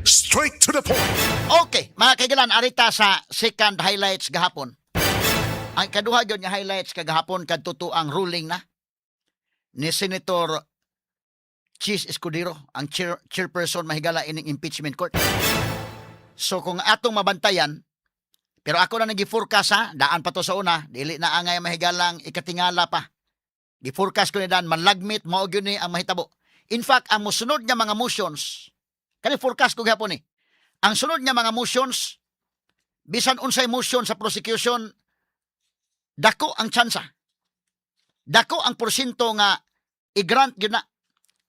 Straight to the point. Okay, mga kaigalan, arita sa second highlights gahapon. Ang kaduha gyud nga highlights kagahapon kadto to ang ruling na ni Senator Chiz Escudero, ang chairperson, mahigala, ining impeachment court. So kung atong mabantayan, pero ako na nag-forecast ha, daan pa to sa una, dili na angay, mahigalang, ikatingala pa. Gi-forecast ko ni daan, malagmit mao gyud ni ang mahitabo. In fact, ang mosunod nga mga motions, kani forecast ko gihapon ni. Ang sunod nga mga motions, bisan unsay motion sa prosecution, dako ang tsansa. Dako ang porsyento nga i-grant gyud na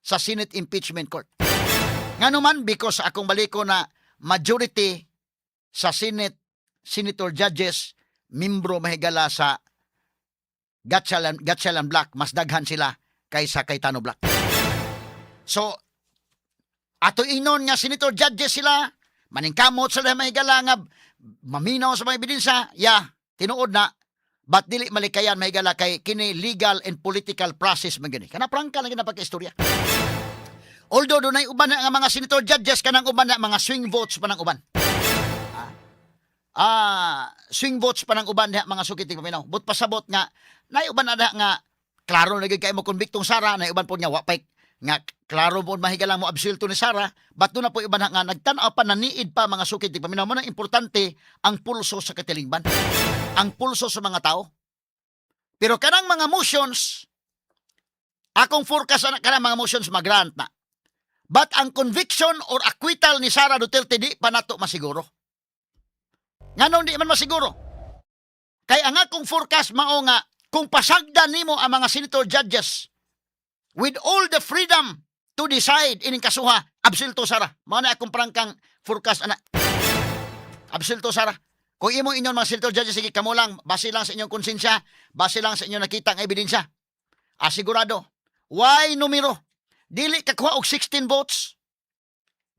sa Senate Impeachment Court. Ngano man, because akong baliko na majority sa Senate senator judges membro, mahigala, sa Gatchalian Bloc, mas daghan sila kaysa Cayetano Bloc. So ato inon nga senator judges sila, maningkamot sila, mahigala, nga maminaw sa mga ebidensya, ya, tinuod na, but dili malikayan, mahigala, kay kini legal and political process man gani. Kana prangka lang gina pagkaistorya. Although dunay uban na nga mga senator judges, kanang uban na mga swing votes pa ng uban. Swing votes pa ng uban diha, mga suki tigpaminaw. But pasabot nga nay uban na diha nga klaro na gyud kay mo konbiktong Sara, nay uban po nga wa pay nga klaro po, mahigala, mo absuelto ni Sara, but doon na po iban nga nagtan-aw pa, naniid pa, mga suki tigpaminaw. Mo nang importante ang pulso sa katilingban. Ang pulso sa mga tao. Pero kanang mga motions, akong forecast ana, kanang mga motions magrant na. But ang conviction or acquittal ni Sara Duterte, di pa nato masiguro. Nganong di man masiguro? Kay ang akong forecast mao nga kung pasagdan nimo ang mga senator judges with all the freedom to decide ining kasuha, absuelto Sara. Mao na akong prangkang forecast ana. Absuelto Sara. Kung imo ingon mga senator judges, sige, kamo lang, base lang sa inyong konsensya, base lang sa inyong nakita nga ebidensya. Asigurado. Why numero? Dili kakuha og 16 votes.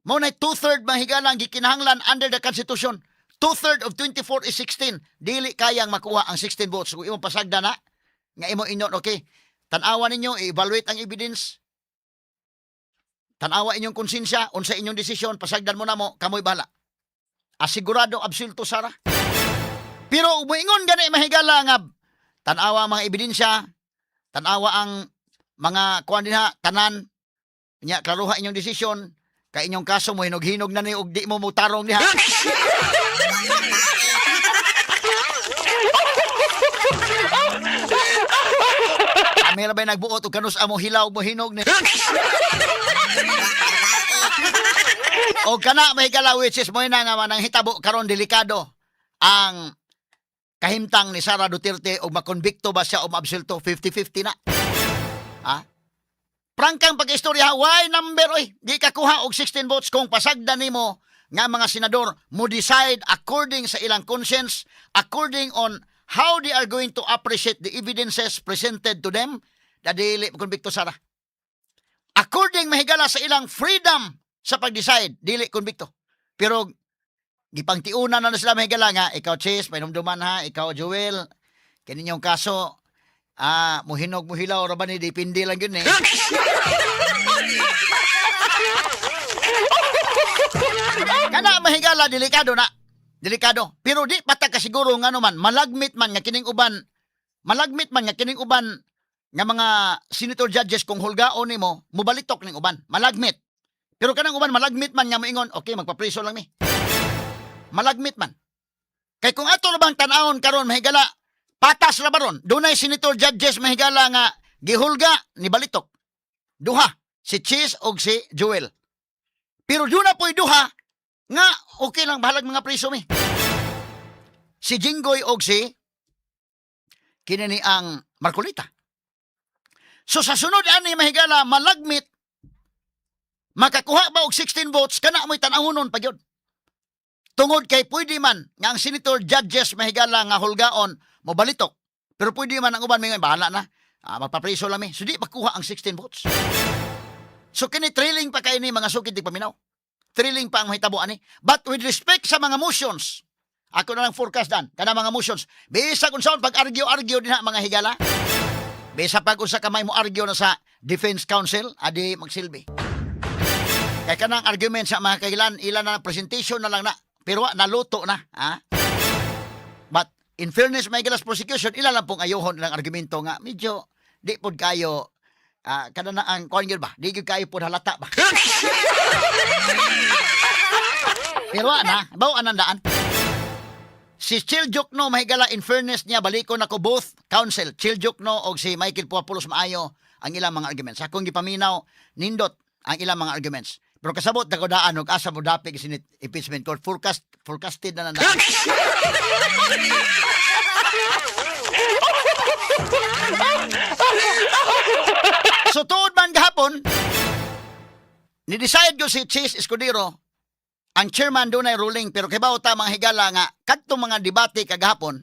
Mao na two-third, mahigala, ang gikinahanglan under the Constitution. Two-third of 24 is 16. Dili kayang makuha ang 16 votes. Kung imong pasagda na, nga imo ingon, okay, tan-awa ninyo, i-evaluate ang evidence. Tan-awa inyong konsensya, unsa inyong desisyon, pasagdan mo na mo, kamoy bahala. Asigurado, absuelto Sara. Pero muingon gani, mahigala, nga tan-awa ang mga ebidensya, tan-awa ang mga kuan dinha, tanan, nya klaruha inyong desisyon, kay inyong kaso mo hinog-hinog na ni og di mo mutarong diha. Kami ra ba'y nagbuot og kanus amo hilaw mo hinog ni. O kana, mahigala, which is mo na nga manang hitabo karon, delikado ang kahimtang ni Sara Duterte og makonbikto ba siya o maabsulto, 50-50 na. Ha? Prangkang pag-istorya, why number oy? Di ka kuha og 16 votes kung pasagdan nimo nga mga senador mo decide according sa ilang conscience, according on how they are going to appreciate the evidences presented to them, na dili konbikto Sara. According, mahigala, sa ilang freedom sa pag-decide, dili konbikto. Pero gipangtiunan na na sila, mahigala, nga ikaw Chiz, pahinumduman ha, ikaw Joel, kini inyong kaso, muhinog muhilaw ra ba ni, depende lang yun eh. Kana, mahigala, delikado na. Delikado. Pero di pa ta kasiguro nga man, malagmit man nga kining uban nga mga senator judges, kung hulgaon nimo, mubalitok ning uban. Malagmit. Pero kanang uban malagmit man nga moingon, okay, magpapriso lang mi. Malagmit man. Kay kung ato ra bang tan-awon karon, mahigala, patas ra ba ron? Dunay senator judges, mahigala, nga gihulga ni balitok. Duha, si Chiz og si Joel. Pero duna po'y duha nga okay lang, bahalag mga priso mi. Si Jinggoy og si kini ni ang Marcoleta. So sa sunod ani, mahigala, malagmit makakuha ba og 16 votes, kana mo'y tan-awonon pa gyud. Tungod kay pwede man nga ang senator judges, mahigala, nga hulgaon mobalitok. Pero pwede man ang uban mingon, bahala na. Magpapriso lang mi. So di makuha ang 16 votes. So kini thrilling pa kay ni, mga suki tigpaminaw. Thrilling pa ang mahitabo ani. But with respect sa mga motions, ako na lang forecast dan, kana mga motions. Bisa kung saan pag-argue-argue dinha, mga higala. Bisa pag usa ka may mo argue na sa defense counsel, adi magsilbi. Kay kanang argument sa mga kailan, ilan na presentation na lang na, pero wa, naluto na. Ha? But in fairness, may gilas prosecution, ila lang pong ayuhon lang argumento nga medyo di pod kayo kada na ang kuan gyud ba? Di gyud kayo pod halata ba? Pero wa na, bawa ang daan. Si Chel Diokno, mahigala, in fairness niya, balikon ako both counsel, Chel Diokno og si Michael Puapulos, maayo ang ilang mga arguments. Sa akong gipaminaw, nindot ang ilang mga arguments. Pero kasabot na ko daan og asa mo dapig Senate impeachment court, forecasted na nandaan. So tuod man gahapon, ni-decide ko si Chiz Escudero, ang chairman doon ay ruling, pero kay ta mga higala nga kadtong mga debate kagahapon,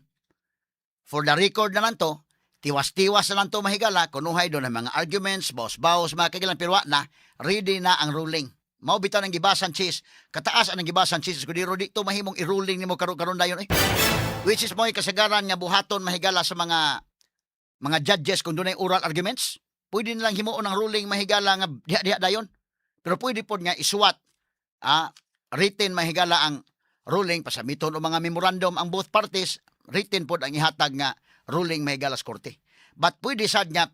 for the record na lang to, tiwas-tiwas na lang to, mahigala, kunuhay doon ang mga arguments, baos-baos, mga kagilan, pero wa na ready na ang ruling. Mao bitaw ang gibasan Chiz, kataas ang gibasan Chiz Escudero, dito mahimong i-ruling nimo karon karon dayon eh, which is mo'y kasagaran nga buhaton, mahigala, sa mga judges kung dunay oral arguments, pwede nilang himuon ang ruling, mahigala, nga diha-diha dayon, pero pwede pod nga isuwat written, mahigala, ang ruling, pasamiton og mga memorandum ang both parties, written pod ang ihatag nga ruling, mahigala, sa korte. But pwede sad nga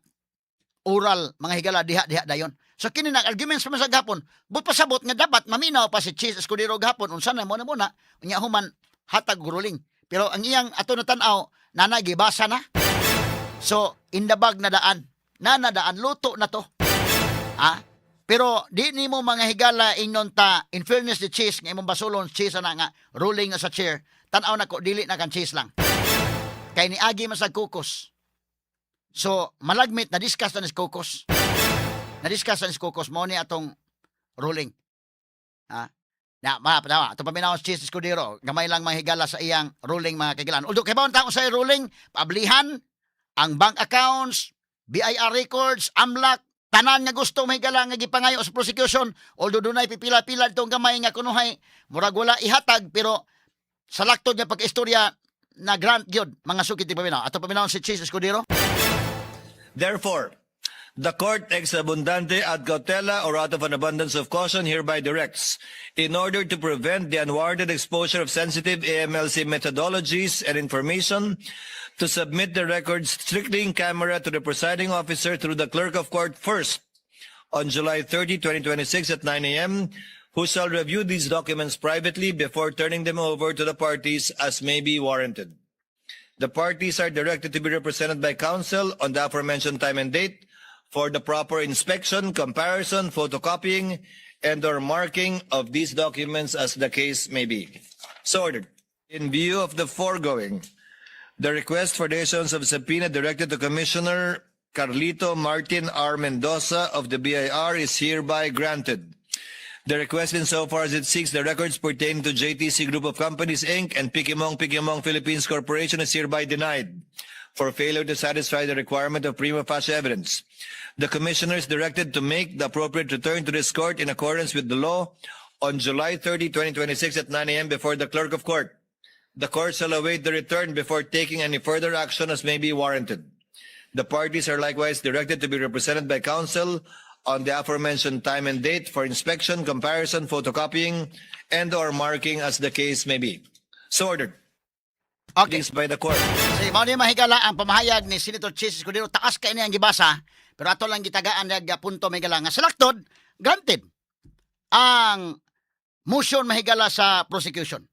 oral, mga higala, diha diha dayon. So kini nag arguments pa man sa gahapon, but pasabot nga dapat maminaw pa si Chiz Escudero gahapon unsa na mo na muna unya human hatag og ruling. Pero ang iyang ato na tan-aw nana gibasa na. So in the bag na daan. Na daan, luto na to. Pero di nimo, mga higala, ingnon ta in fairness ni Chiz nga imong basulon Chiz ana nga ruling na sa chair. Tan-aw na ko, dili na kan Chiz lang. Kay niagi man sa caucus. So malagmit na discuss na ni caucus. Na discuss na ni caucus mo ni atong ruling. Ha? Na, ma, tama. Ato paminaw si Chiz Escudero. Gamay lang mga higala sa iyang ruling, mga kagilan. Although kay bawon ta sa ruling, paablihan ang bank accounts, BIR records, AMLAC, tanan nga gusto, mahigala, nga gipangayo sa prosecution. Although dunay pipila-pila itong gamay nga kunuhay murag wala ihatag, pero sa laktod nga pag-istorya na grant gyud, mga sukit paminaw. Ato paminaw si Chiz Escudero. Therefore, the court ex abundante ad cautela or out of an abundance of caution hereby directs, in order to prevent the unwarranted exposure of sensitive AMLC methodologies and information, to submit the records strictly in camera to the presiding officer through the clerk of court first on July 30, 2026 at 9 a.m., who shall review these documents privately before turning them over to the parties as may be warranted. The parties are directed to be represented by counsel on the aforementioned time and date for the proper inspection, comparison, photocopying, and or marking of these documents as the case may be. So ordered. In view of the foregoing, the request for the issuance of subpoena directed to Commissioner Carlito Martin R. Mendoza of the BIR is hereby granted. The request, insofar as it seeks the records pertaining to JTC Group of Companies, Inc. and Pikimong Pikimong Philippines Corporation, is hereby denied for failure to satisfy the requirement of prima facie evidence. The commissioner is directed to make the appropriate return to this court in accordance with the law on July 30, 2026 at 9 a.m. before the clerk of court. The court shall await the return before taking any further action as may be warranted. The parties are likewise directed to be represented by counsel on the aforementioned time and date for inspection, comparison, photocopying, and or marking as the case may be. So ordered. Okay. Please by the court. Si mao ni, mahigala, ang pamahayag ni Senator Chiz Escudero, taas kay ni ang gibasa, pero ato lang gitagaan nag punto, mahigala, nga sa laktod granted ang motion, mahigala, sa prosecution.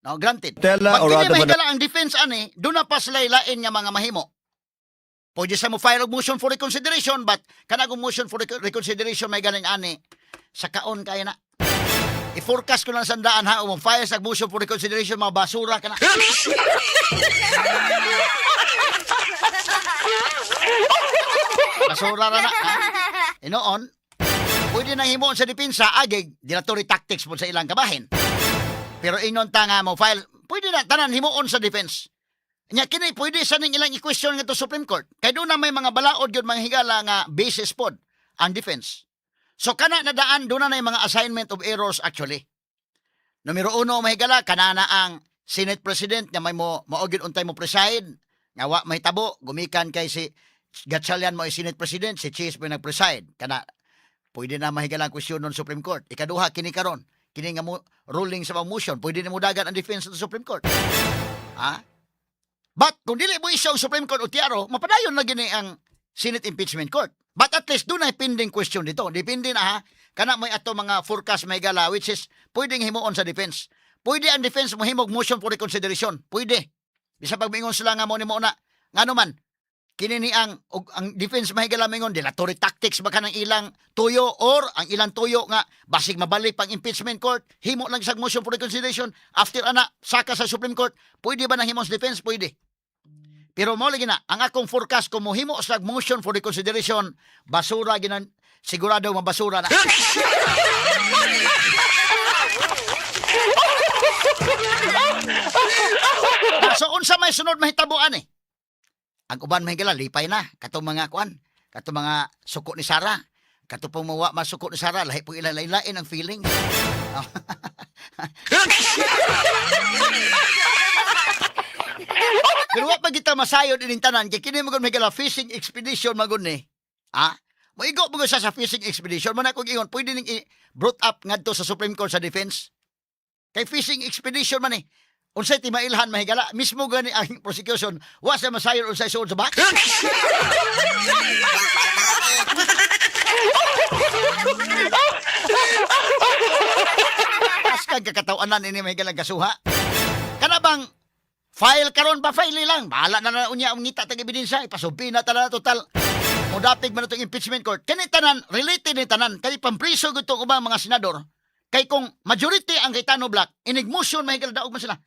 No, granted. Tela Pag or kini out of an mahigala, ang defense ani, doon na pa sila lain nga mga mahimo. Pwede sa mo file og motion for reconsideration, but kanang motion for reconsideration may galing ani sa kaon kaya na. I-forecast ko lang sa daan ha, mo file sa motion for reconsideration, mga basura ka na. Basura ra na. Ha? Inoon, pwede nang himuon sa depensa, agig, dilatory tactics po sa ilang kabahin. Pero inon ta nga mo file, pwede na tanan himuon sa defense. Nya kini pwede sa ning ilang i-question nga to Supreme Court. Kay doon na may mga balaod gyud, mga higala, nga basis pod ang defense. So kana na daan doon na yung mga assignment of errors actually. Numero uno, mahigala, kanana ang Senate President nga may mo mao gyud untay mo preside nga wa mahitabo gumikan kay si Gatchalian mo ay Senate President, si Chiz mo nag-preside kana. Pwede na mahigalang question ng Supreme Court. Ikaduha, kini karon. Kini nga mo, ruling sa mga motion, pwede na mo dagan ang defense sa Supreme Court. Ha? But kung dili mo issue ang Supreme Court o TRO, mapadayon na gini ang Senate Impeachment Court. But at least dunay pending question dito. Depende na ha. Kana may ato mga forecast, may gala, which is pwedeng himuon sa defense. Pwede ang defense mo himog motion for reconsideration. Pwede. Bisa pag mingon sila nga mo ni mo na ngano man kini ni ang defense, mahigala, mingon dilatory tactics ba kanang ilang tuyo or ang ilang tuyo nga basig mabalik pang impeachment court, himo lang sa motion for reconsideration. After ana, saka sa Supreme Court. Pwede ba nang himon sa defense? Pwede. Pero mo lagi na ang akong forecast, kung mohimo sa motion for reconsideration, basura ginan, sigurado mabasura na. Ah, so unsa may sunod mahitabuan eh? Ang uban, mahigala, lipay na katong mga kuan, katong mga suko ni Sara, kato pong mawa masuko ni Sara, lahi po ilang lain ang feeling. Pero wa pa kita masayod ining tanan kay kini magud, mahigala, fishing expedition magud ni. Ah, moigo mo sa fishing expedition mo na kung ingon pwede ning brought up ngadto sa Supreme Court sa defense. Kay fishing expedition man eh. Unsay timailhan, mahigala, mismo gani ang prosecution wa sa masayod unsay suod sa box. Askag kakatawanan ini, mahigala, kasuha. Kana bang file karon pa file lang. Bahala na na unya ang ngita tag ebidensya, ipasumpi na tanan, total. Mudapig man itong impeachment court. Kani tanan related ni tanan kay pampriso gud tong ubang mga senador. Kay kung majority ang Cayetano Bloc, inig motion, mahigala, daog man sila.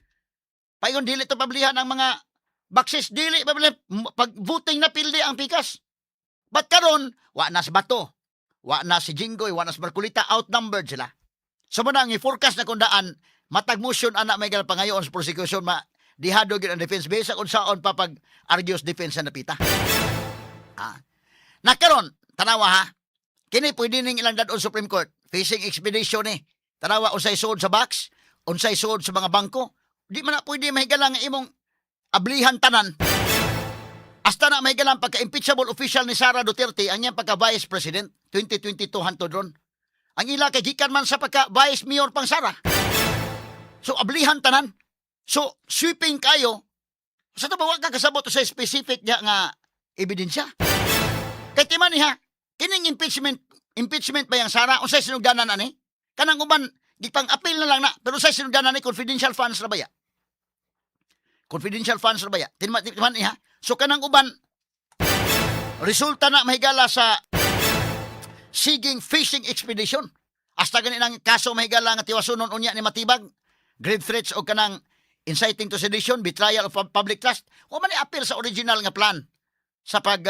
Payon dili to pablihan ang mga boxes, dili pablihan pag voting na pildi ang pikas. But karon wa na si Bato, wa na si Jinggoy, wa na si Marcoleta, outnumbered sila. So mo na ang i-forecast na kung daan matag motion ana may pangayoon sa prosecution, ma dihado gyud ang defense base kung saon pa pag argues defense sa napita. Ah. Na karon, tanawa ha. Kini pwede ning ilang dadon Supreme Court. Fishing expedition ni. Tanawa unsay suod sa box, unsay suod sa mga bangko. Di man na pwede, mahigala, nga imong ablihan tanan. Hasta na, mahigala, pagka-impeachable official ni Sara Duterte ang iyang pagka-vice president 2022 hantod ron. Ang ila kay gikan man sa pagka-vice mayor pang Sara. So ablihan tanan. So sweeping kayo. Sa ba wa ka kasabot sa specific niya nga ebidensya? Kay timan niya, kining impeachment ba yang Sara, unsay sinugdanan ani? Kanang uban gipang appeal na lang na, pero unsay sinugdanan ni? Confidential funds ra baya? Confidential funds ra baya? Timan timan niya. So kanang uban resulta na, mahigala, sa siging fishing expedition. Hasta gani nang kaso, mahigala, nga tiwasunon unya ni Matibag, grave threats o kanang inciting to sedition, betrayal of public trust. Wa man ni appeal sa original nga plan sa pag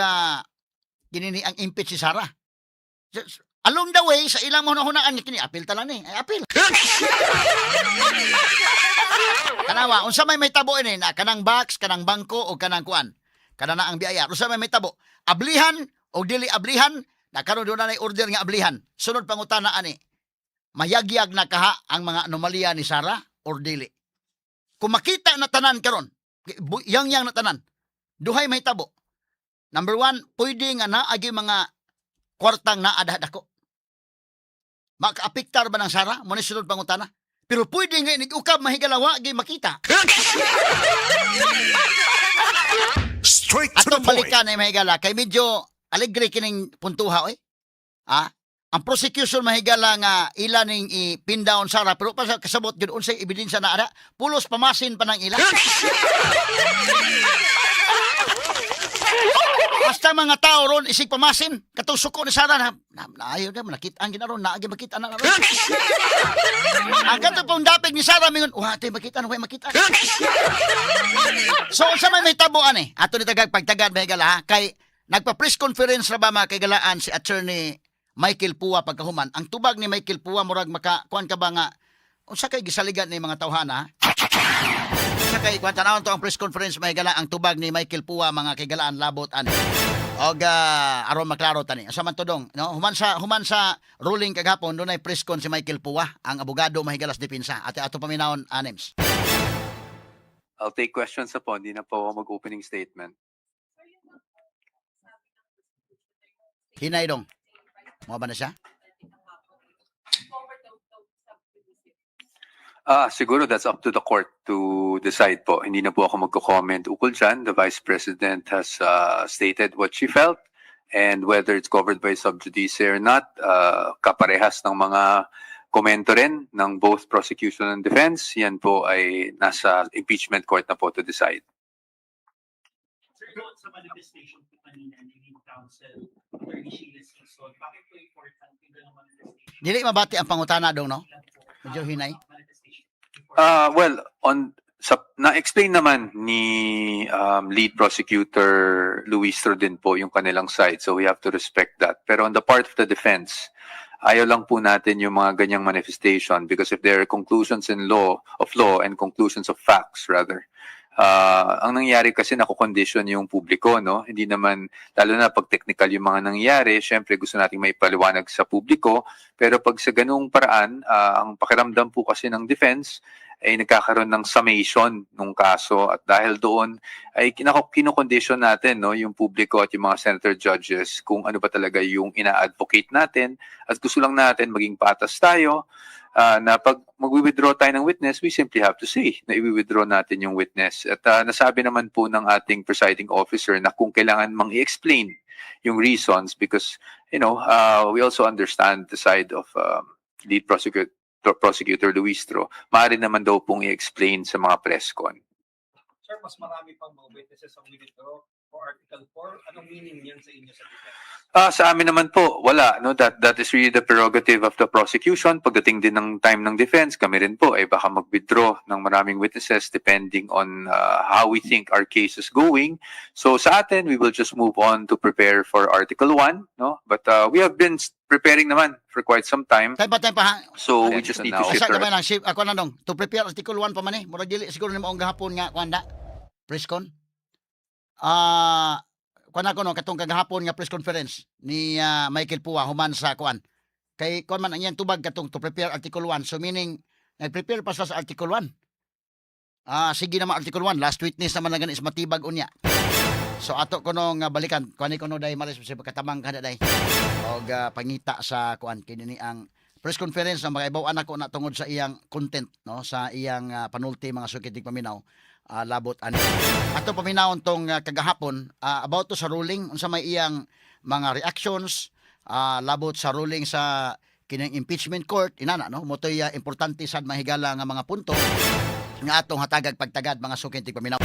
kinini ang impeach si Sara. Along the way sa ilang mga hunaan kini appeal ta lang ni, ay appeal. Tanawa, unsa may mahitabo ini na kanang box, kanang bangko o kanang kuan? Kana na ang BIR. Unsa may mahitabo? Ablihan o dili ablihan? Na karon doon na order nga ablihan. Sunod pangutana ani. Mayagyag na kaha ang mga anomalya ni Sara or dili? Kung makita na tanan karon, yang yang na tanan, duhay mahitabo. Number one, pwede nga naagi mga kwartang naa dako. Makaapektar ba ng Sara? Mo ni sunod pangutana. Pero pwede nga inig-ukab, mahigala, wa gyud makita. Straight to the Atong point. balikan ay, mahigala, kay medyo alegre kining puntuha oy. Ah, ang prosecution, mahigala, nga ila ning i-pin down Sara pero pa sa kasabot gyud unsay ebidensya na ana, pulos pamasin pa ng ila. Basta mga tao ron isig pamasin katong suko ni Sara na ayo na nakita ang ginaron na makita na ron. Ang kato pong dapig ni Sara mingon, "Wa tay makita, wa makita." So unsa may mahitabo ani? Ato ni tagag pagtagad, mahigala ha, kay nagpa-press conference ra ba, mga kaigalaan, si Attorney Michael Pua pagkahuman. Ang tubag ni Michael Pua murag maka kuan ka ba nga unsa kay gisaligan ni mga tawhana? Unsa kay kuan? Tanawon to ang press conference, mahigala, ang tubag ni Michael Pua, mga kaigalaan, labot ani. Og aron maklaro tani. Asa man to dong, no? Human sa ruling kagahapon, dunay press con si Michael Pua, ang abogado, mahigala, sa depensa. Ate ato paminawon anems. I'll take questions na po, hindi na po ako mag-opening statement. Hinay dong. Mo ba na siya? Ah, siguro that's up to the court to decide po. Hindi na po ako magko-comment ukol dyan. The Vice President has stated what she felt and whether it's covered by sub judice or not, kaparehas ng mga komento rin ng both prosecution and defense, yan po ay nasa impeachment court na po to decide. Sir, doon sa manifestation po kanina ni lead counsel, Attorney Sheila Singson, bakit po important yung ganong manifestation? Dili mabati ang pangutana dong, no? Ilan po Medyo ang hinay. manifestation before- Well, on sa na-explain naman ni lead prosecutor Luistro din po yung kanilang side, so we have to respect that. Pero on the part of the defense, ayaw lang po natin yung mga ganyang manifestation because if there are conclusions in law of law and conclusions of facts rather, ang nangyari kasi, nako-condition yung publiko, no? Hindi naman, lalo na pag technical yung mga nangyari, syempre gusto nating maipaliwanag sa publiko, pero pag sa ganung paraan, ang pakiramdam po kasi ng defense ay nagkakaroon ng summation ng kaso at dahil doon ay kinokondisyon natin, no, yung publiko at yung mga senator judges kung ano ba talaga yung ina-advocate natin. At gusto lang natin maging patas tayo na pag mag-withdraw tayo ng witness, we simply have to say na i-withdraw natin yung witness. At nasabi naman po ng ating presiding officer na kung kailangan mang i-explain yung reasons because we also understand the side of lead prosecutor Luistro, maaari naman daw pong i-explain sa mga press con. Sir, mas marami pang mga witnesses ang withdraw for Article 4. Anong meaning niyan sa inyo sa defense? Ah, sa amin naman po, wala, no? That is really the prerogative of the prosecution. Pagdating din ng time ng defense, kami rin po ay baka mag-withdraw ng maraming witnesses depending on how we think our case is going. So sa atin, we will just move on to prepare for Article 1, no? But we have been preparing naman for quite some time. Tayo pa ha. So we just need to shift Asa our gamay lang si ako na dong to prepare Article 1 pa man eh. Murag dili siguro nimo ang gahapon nga kuan da. Press con. Kuan ako no, katong kagahapon nga press conference ni Michael Poa human sa kuan. Kay kuan man ang iyang tubag katong to prepare Article 1. So meaning nag-prepare pa sila sa Article 1. Sige naman Article 1, last witness naman na gani is matibag unya. So ato ko no nga balikan, kuan ko no day maris sa pagkatamang kada day. Og pangita sa kuan kini ni ang press conference na makaibaw anak ko na tungod sa iyang content, no, sa iyang panulti, mga suki tigpaminaw, labot ani ato paminawon tong kagahapon about to sa ruling, unsa may iyang mga reactions labot sa ruling sa kining impeachment court inana, no? Motoy importante sad mahigala nga mga punto nga atong hatagag pagtagad, mga suki tigpaminaw.